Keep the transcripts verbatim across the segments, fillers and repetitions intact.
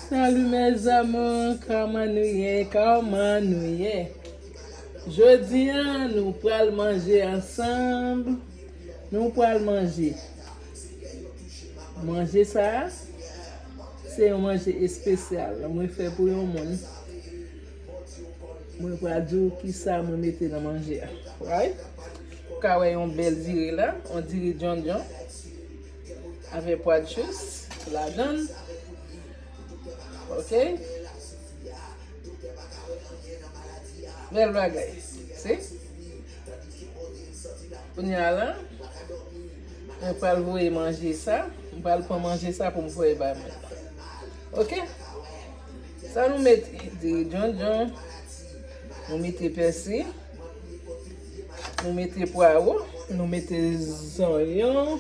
Salut mes amours, kòman nou ye? Kòman nou ye? Jodi a, nou pral manje ansanm. Nou pral manje. Manje sa a, se yon manje espesyal. Mwen fè pou yon moun. Mwen pral di w kisa mwen mete nan manje a. Right? Ou ka wè yon bèl diri la, yon diri djondjon. Avèk pwa dous ladan l. Ok? Bèl bagay. Se? Kounye a la, mwen pral voye manje sa. Mwen pral pran manje sa pou m voye bay moun. Ok? Sa nou mete? Diri djondjon. Nou mete pèsi. Nou mete pwawo. Nou mete zonyon.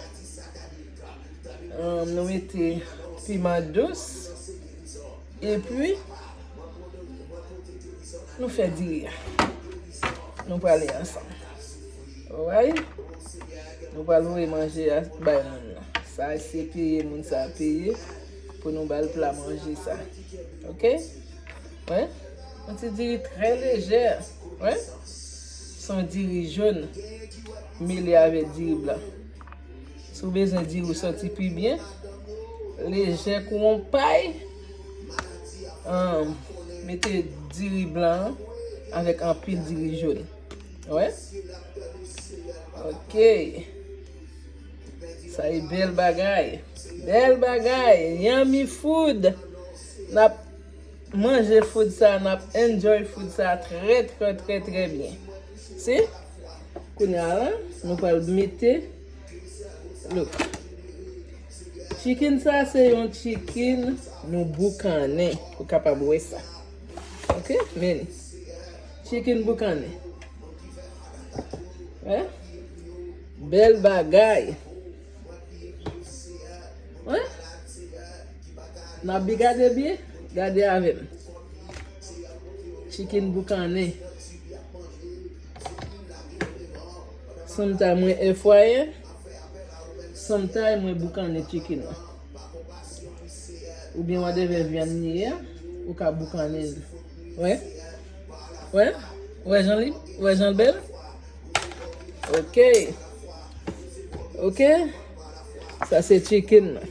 Ahn, nou mete piman dous. Epi, nou fè diri a. Nou prale ansanm. Alright? Nou pral voye manje a bay moun nan. Sa se peye moun sa peye pou nou ba l pla manje sa. Ok? Wi? Yon ti diri trè lejè. Wi? Se yon diri jòn mele avèk diri blan. Si w bezwen diri w santi pi byen, lejè kou yon pay, ahn, mete diri blan an avèk anpil diri jòn. Wè? Ok. Sa e bèl bagay. Bèl bagay. Yummy food. N ap manje food sa, n ap enjoy food sa trè, trè, trè, trè byen. Si? Kounye a la, nou pral mete, look. Chicken sa se yon chicken nou boukannen. Ou kapab wè sa. Ok? Men. Chicken boukannen. Wè? Bèl bagay. Wè? N ap bi gade byen? Gade avè m. Chicken boukannen. Sometime mwen air fryer. Sometime mwen boukannen chicken nan. Oubyen whatever vyann li ye a, ou ka boukannen l. Wè? Wè? Wè jan li? Wè jan l bèl? Ok. Ok. Sa se chicken nan.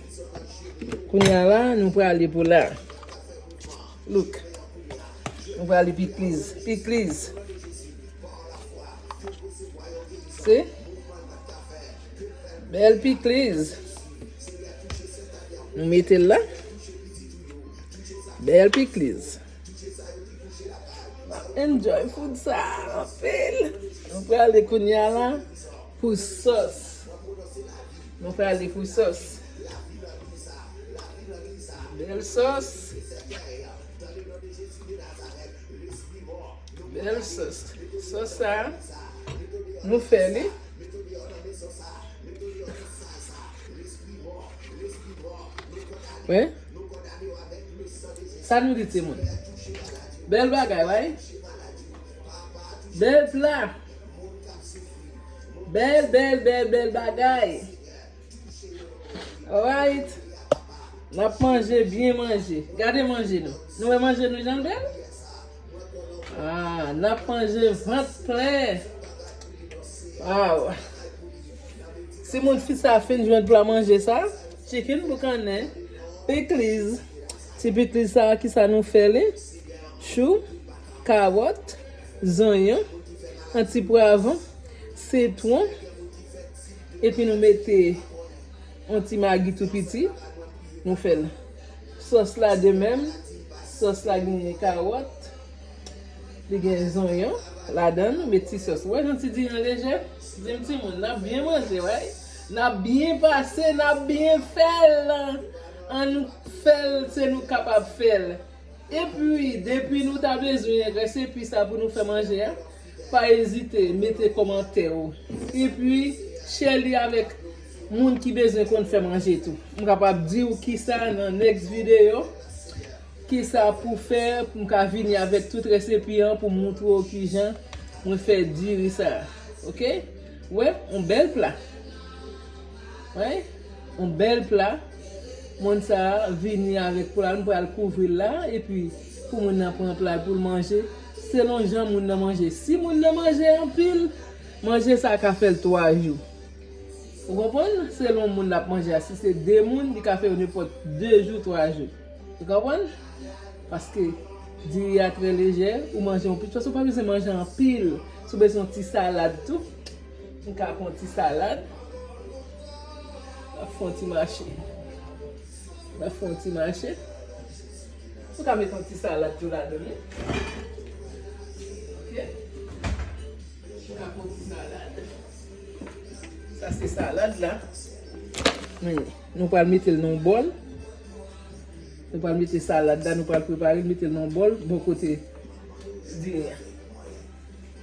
Kounye a la, nou prale pou la. Look. Nou prale pikliz. Pikliz. Se? Bèl pikliz. Nou mete l la. Bèl pikliz. Enjoy food sa anpil. Nou prale kounye a la pou sòs. Nou prale pou sòs. Bèl sòs. Bèl sòs. Sòs sa, nou fè li. Wè? Sa nou di timoun? Bèl bagay, wè? Bèl pla. Bèl, bèl, bèl, bèl bagay. Alright. N ap manje, byen manje. Gade manje nou. Nou wè manje nou jan l bèl? Ah, n ap manje vant plen. Wow. Timoun fi sa fin jwenn pla manje sa. Chicken boukannen, pikliz. Ti pikliz sa, kisa nou fè li? Chou, kawòt, zonyon, yon ti pwavwon, sitwon. Epi nou mete yon ti magi tou piti. Nou fè l. Sòs la de menm. Sòs la gen kawòt. Li gen zonyon ladan l. Nou met ti sòs. Wè jan ti diri an lejè? Di m timoun, n ap byen manje, wè. N ap byen pase, n ap byen fè l. Ann fè l, se nou kapab fè l. Epi, depi nou ta bezwen rès epi sa pou nou fè manje a, pa ezite mete kòmantè w. Epi, share li avèk moun ki bezwen konn fè manje tou. M kapab di w kisa nan next video, kisa pou fè, pou m ka vini avèk tout rès epi an pou m moutre w kijan mwen fè diri sa. Ok? Wè, yon bèl pla. Wè, yon bèl pla. Moun sa a vini avèk pla l, m pral kouvri l la, epi pou moun nan pran pla l pou l manje, selon jan moun nan manje. Si moun nan manje anpil, manje sa a ka fè l twa jou. Ou konprann? Selon moun l ap manje a. Si se de moun, li ka fè yo nenpòt de jou, twa jou. Ou konprann? Paske diri a trè lejè, ou manje yon piti, paske ou pa bezwen manje anpil. Si w bezwen yon ti salad tou, m ka pran yon ti salad. M ap fè yon ti mache. M ap fè yon ti mache. Ou ka met yon ti salad tou ladan l, wi. Ok? Ou ka pran yon ti salad. Sa se salad la. Men, nou pral mete l nan yon bòl. Nou pral mete salad la, nou pral prepare l, mete l nan yon bòl, bò kote diri a.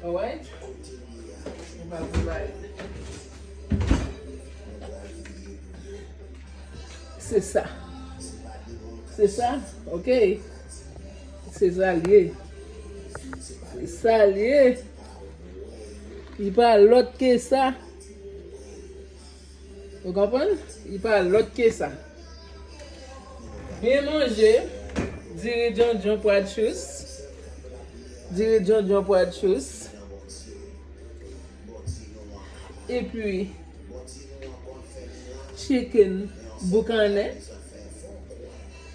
Alright? Nou pral prepare l. Se sa. Se sa, ok? Se sa l ye. Se sa l ye. Li pa lòt ke sa. Ou konprann? Li pa lòt ke sa. Byen manje, diri djondjon pwa dchous. Diri djondjon pwa dchous. Epi, chicken boukannen.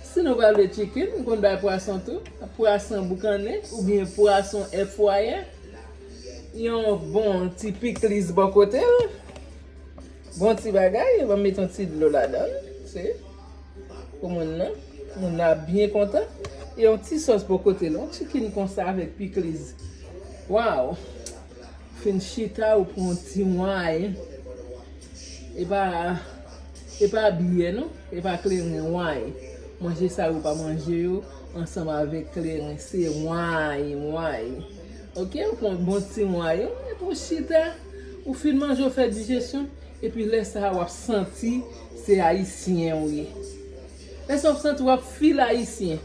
Si nou pa vle chicken, m konn bay pwason tou. Pwason boukannen oubyen pwason F Y. Yon bon ti pikliz bò kote l. Bon ti bagay, ban m met yon ti dlo ladan l. Se pou moun nan. Moun nan ap byen kontan. E yon ti sòs bò kote l. Yon chicken konsa avèk pikliz. Waw! Fin chita, ou pran yon ti wany. E pa, e pa byè non, e pa kleren, wany. Manje sa yo pa manje yo ansanm avèk kleren, se wany, wany. Ok, ou pran bon ti wany, ou, epi ou chita, ou fin manje, ou fè dijesyon, epi lè sa a w ap santi se ayisyen ou ye. Lè sa w ap santi w ap fil ayisyen.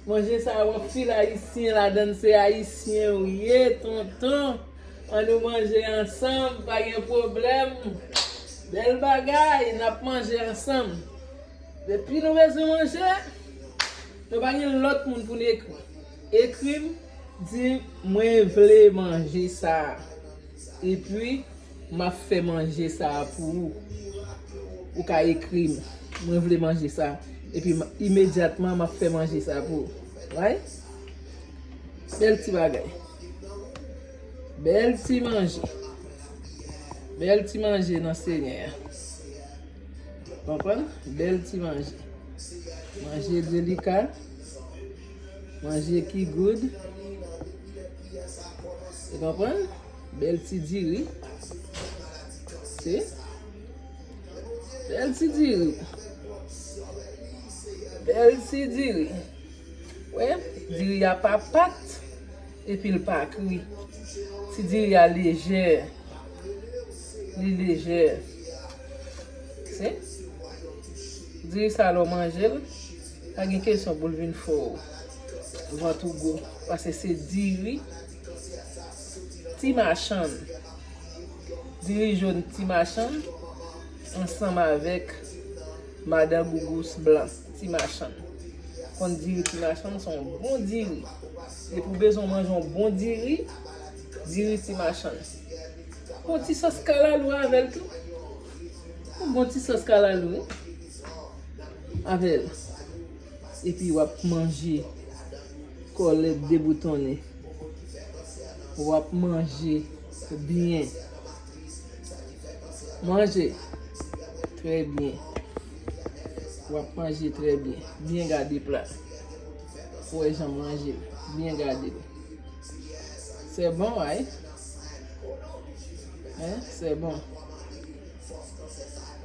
Manje sa a w ap fil ayisyen ladan l, se ayisyen ou ye, tonton. Ann nou manje ansanm, pa gen pwoblèm. Bèl bagay, n ap manje ansanm. Depi nou bezwen manje, nou pa gen lòt moun pou n ekri. Ekri m, di m, "Mwen vle manje sa a." Epi, m ap fè manje sa a pou ou. Ou ka ekri m, "Mwen vle manje sa a." Epi, m, imedyatman, m ap fè manje sa a pou ou. Right? Bèl ti bagay. Bèl ti manje. Bèl ti manje nan Senyè a. Konprann? Bèl ti manje. Manje delika. Manje ki good. Ou konprann? Bèl ti diri. Se? Bèl ti diri. Bèl ti diri. Wè, diri a pa pat, epi l pa kri. Ti diri a lejè. Li lejè. Se? Diri sa lè w manje l, pa gen kesyon pou l vin fè w vant ou gwo. Paske se diri ti machann. Diri jòn ti machann ansanm avèk madan gougous blan ti machann. Konn diri ti machann se yon bon diri. Depi w bezwen manje yon bon diri, diri ti machann. Yon ti sòs kalalou avè l tou. Yon bon ti sòs kalalou, wi. Avè l. Epi w ap manje kòlèt deboutonnen. W ap manje byen. Manje trè byen. W ap manje trè byen. Byen gade pla. Ou wè jan m ranje l. Byen gade l. C'est bon, right? Hein? C'est bon.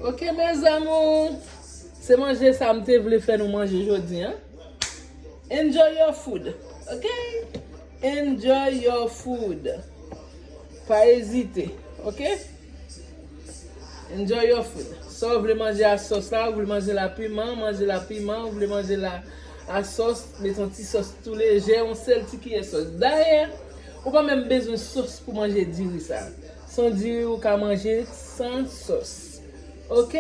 Ok, mes amours. Se manje sa m te vle fè nou manje jodi, hein? Enjoy your food, ok? Enjoy your food. Pa ezite, ok? Enjoy your food. Sa w vle manje a sòs la, ou vle manje l a piman, manje l a piman, ou vle manje l a, a sòs, met yon ti sòs tou lejè, yon sèl ti kiyè sòs. Dayè, ou pa menm bezwen sòs pou manje diri sa. Se yon diri ou ka manje san sòs. Ok?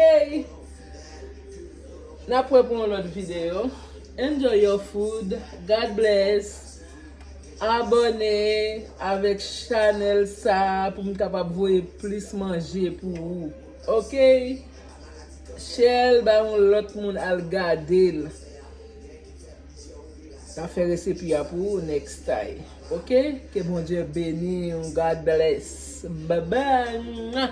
N ap wè pou yon lòt videyo. Enjoy your food. God bless. Abòne avèk chanèl sa pou m kapab voye plis manje pou ou. Ok? Share l bay yon lòt moun al gade l. N ap fè resepi a pou ou next time. Ok? Ke Bondye beni w. God bless. Bye bye.